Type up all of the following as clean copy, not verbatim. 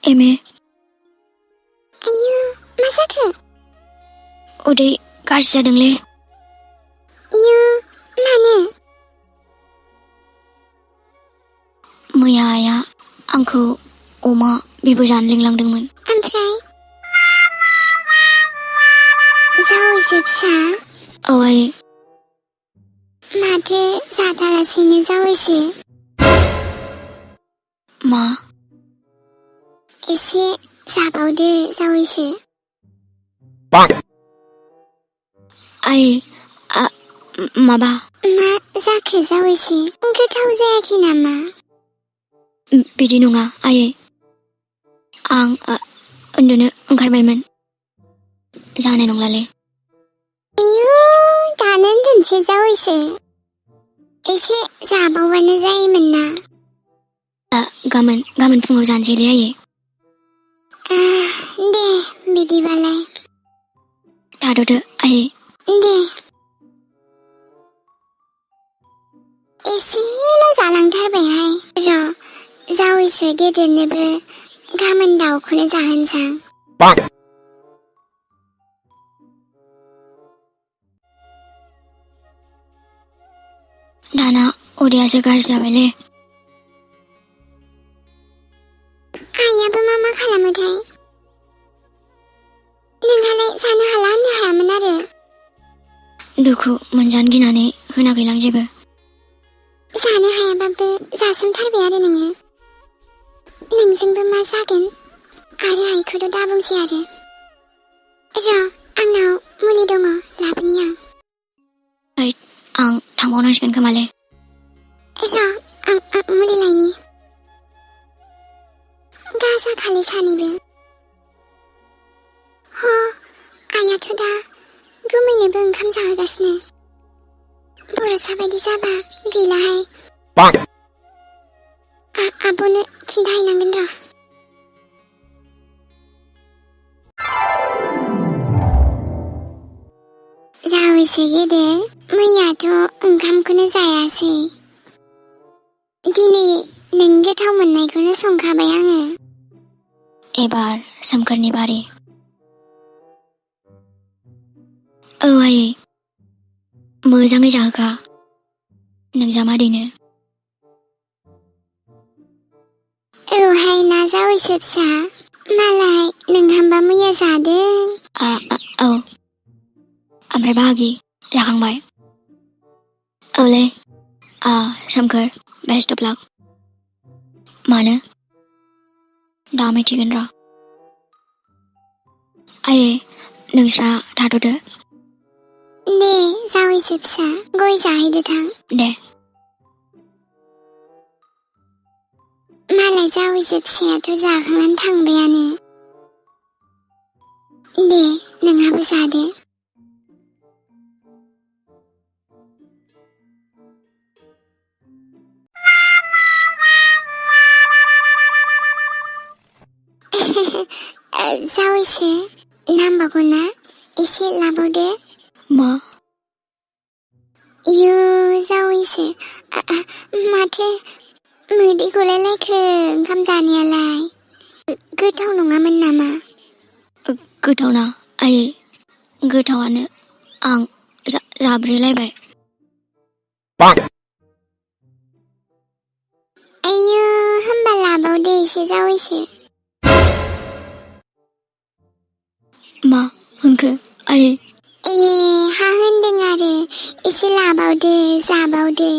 एमे आयु मा जाखो? उदै गाज्रि जादोंले। आयु मानो? मैया आइया आंखौ अमा बिबु जानो लिंलांदोंमोन। ओमफ्राय जावैसो फिसा? औ आयै। माथो जाथारासैनो जावैसो? मा? एसे जाबावदो जावैसो। आयै माबा मा जाखो जावैसो? गोथाव जायाखै नामा? बिदि नङा आयै। आं उन्दुनो ओंखारबायमोन। जानाय नंलाले। आयु दानो उन्दुनोसै जावैसो? एसे जाबावबानो जायोमोन ना। गाबोन फुङाव जानोसैले आयै। दे बिदिबालाय। थाथ'दो आयै। दे। एसेल' जालांथारबायहाय। र' जावैसो गेदेरनोबो गाबोन दाउखौनो जाहोनसां। दाना उदैयासो गाज्रि जाबायले। आइयाबो मा खालामोथाय? नोंहालाय जानो हाला होननो हायामोन आरो? दुखु मोनजानो गिनानै होनाखैलां जेबो। जानो हायाबाबो जासोमथारबाय आरो नोङो। नोंजोंबो मा जागोन? आरो आइखौथ' दाबुंसै आरो। र' आंनाव मुलि दङ लाबोनि आं। आं थांबावनांसिगोन खोमाले। र' आं मुलि लायनि। दा जाखालै सानैबो। आइयाथ' दा गुमैनोबो ओंखाम जाहोगासिनो। बरसा बायदि जाबा गैलाहाय। आब'नो खिन्थाहैनांगोन र'। जावैसो गेदेर, मैयाथ' ओंखामखौनो जायासै। दिनै नों गोथाव मोननायखौनो संखाबाय आङो। एबार सोमखोरनि बारि। औ आयै। मोजाङै जाहोखा नोंजामादैनो। औहाय ना जावैसो फिसा। मालाय नोंहाबा मैया जादों। औ। ओमफ्राय बाहागि जाखांबाय? औले। सोमखोर बेस्ट अफ लाक। मानो? दा मिथिगोन र'। आयै नोंस्रा थाथ'दो। दे जावैसो फिसा गय जाहैदो थां। दे। मालाय जावैसो फिसायाथ' जाखांनानै थांबायानो। दे नोंहाबो जादो। जावैसो नांबावगौ ना? एसे लाबावदो। मा? इयु जावैसो माथो मोदै गलायलायखो ओंखाम जानायालाय? गोथाव नङामोन नामा? गोथावना आयै गोथावानो। आं जाब्रेलायबाय। आयु होमबा लाबावदो एसे जावैसो। मा होनखो आयै? हा होनदों आरो एसे लाबावदो जाबावदो।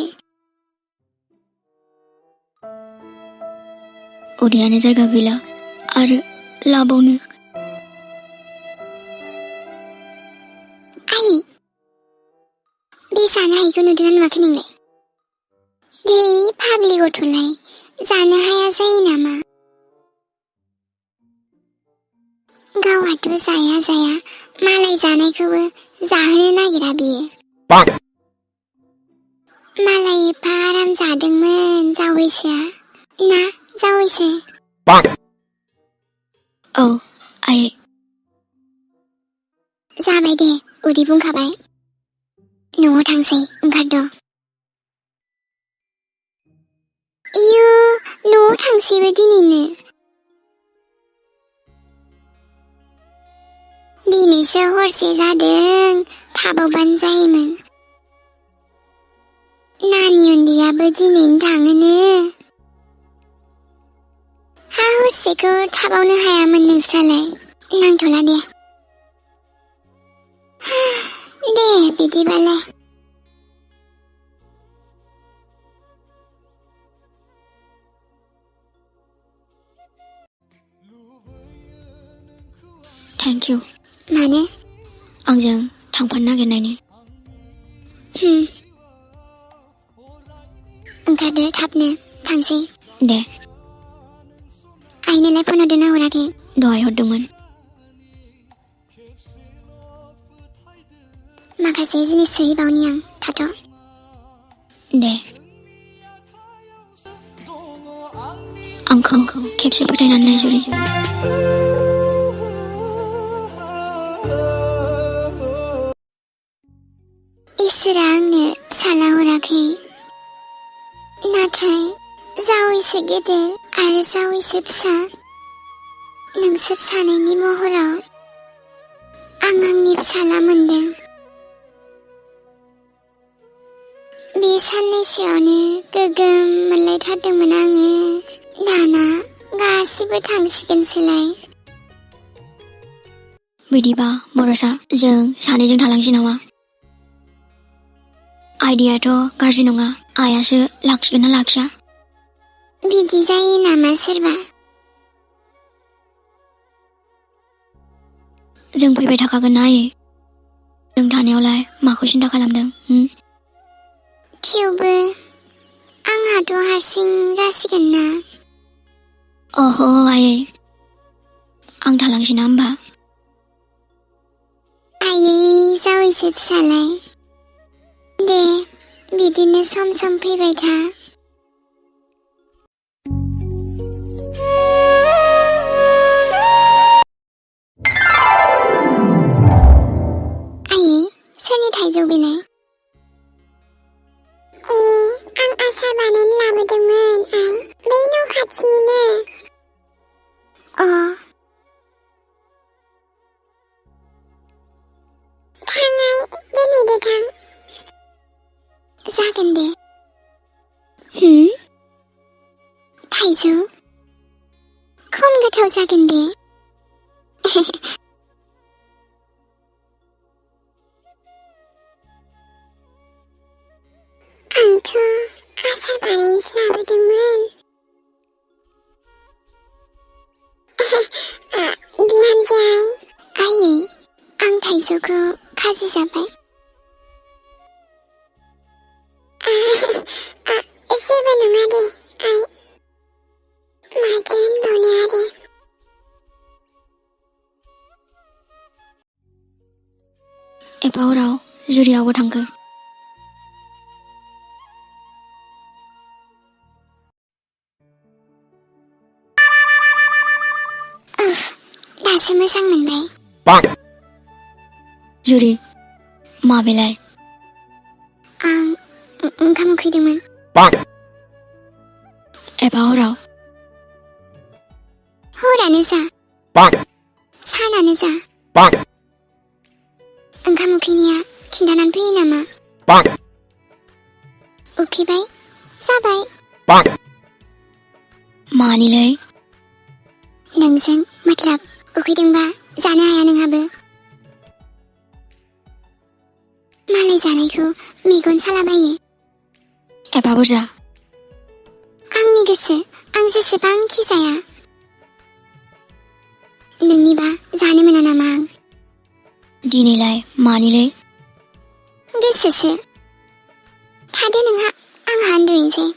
उदैयानो जायगा गैला आरो लाबावनो। आयै बे जानो हायिखौ नुदोंना नुवाखै नोंलाय? दे फाग्लि गथ'लाय जानो हाया जायो नामा? गावहाथ' जाया मालाय जानायखौबो जाहोनो नागिरा बियो। मालाय एफा आराम जादोंमोन जावैसोआ ना जावैसो? औ आयै। जाबाय दे उदै बुंखाबाय। न'आव थांसै ओंखारद'। इयु न'आव थांसैबो दिनैनो। दिनैसो हरसे जादों थाबावबानो जायोमोन नानि उन्दैयाबो दिनैनो थाङोनो हा हरसेखौ थाबावनो हायामोन नोंस्रालाय नांथ'ला दे दे बिदिबालाय थेंक इउ मानो आंजों थांफानो नागिरनायनि ओंखारदो थाबनो थांसै दे आइनोलाय फन हरदोंना हराखै दहाय हरदोंमोन माखासे जिनिस सोहैबावनि आं थाथ' दे आंखौ खेबसे फोथायनानै नाय जुरि इसोरा आंनो फिसाला हराखै नाथाय जावैसो गेदेर आरो जावैसो फिसा नोंसोर सानैनि महराव आं आंनि फिसाला मोनदों बे साननैसोआवनो गोगोम मोनलायथारदोंमोन आङो दाना गासिबो थांसिगोनसोलाय बिदिबा बरसा जों सानैजों थालांसै नामा आइडियाथ' गाज्रि नङा आइयासो लाखिगोन ना लाखिया बिदि जायो नामा सोरबा जों फैबाय थाखागोन ना आयै जों थानायावलाय माखौ सिन्था खालामदों थेवबो आंहाथ' हारसिं जासिगोन ना अह आयै आं थालांसै ना होमबा आयै जावैसो फिसालाय दे बिदिनो सम सम फैबाय था आयै सोरनि थाइजौ बेलाय आं आसार बानायनो लाबोदोंमोन आइ बै न' खाथिनिनो थाङाय दोनहैदो थां जागोन दे थाइजौ खम गोथाव जागोन दे आंथ' आसार बानायनोसो लाबोदोंमोन बिहामजो आयै आं थाइजौखौ खाजि जाबाय जेबो नङा दे आइ माथो होनबावनो आरो एफा हराव जुरियावबो थांखो दासो मोजां मोनबाय जुरि माबेलाय आं ओंखाम उखैदोंमोन एफा हराव हरानो जा सानानो जा ओंखाम उखैनाया खिन्थानानै फैयो नामा उखैबाय जाबाय मानिलै नोंजों मतलब उखैदोंबा जानो हाया नोंहाबो मालाय जानायखौ मेगन सालाबायो एफा बुरजा आंनि गोसो आं जेसेबांखि जाया नोंनिबा जानो मोना नामा आं दिनैलाय मानिलै गोसोसो थादो नोंहा आंहा उन्दुहैनोसै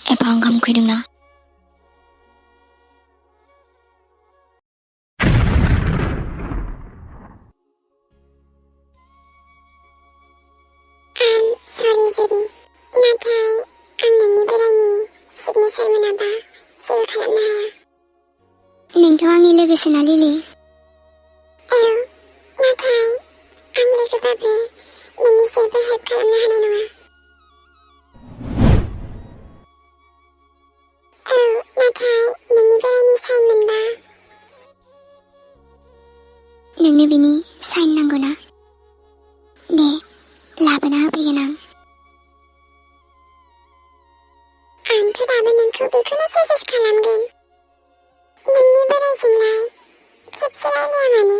एफा ओंखाम उखैदोंना सरि जुरि नाथाय आं नोंनि बोरायनि सिगनेसार मोनाबा जेबो खालामनो हाया नोंथ' आंनि लोगोसोना लिलि औ नाथाय आं लोगोबाबो नोंनि जेबो हेल्प खालामनो हानाय नङा थाबैनो बिनि साइन नांगौ ना दे लाबोना होफैगोन आं आंथ' दाबो नोंखौ बेखौनो साजेस्ट खालामगोन नोंनि बोराइजोंलाय खेबसे रायलाया मानो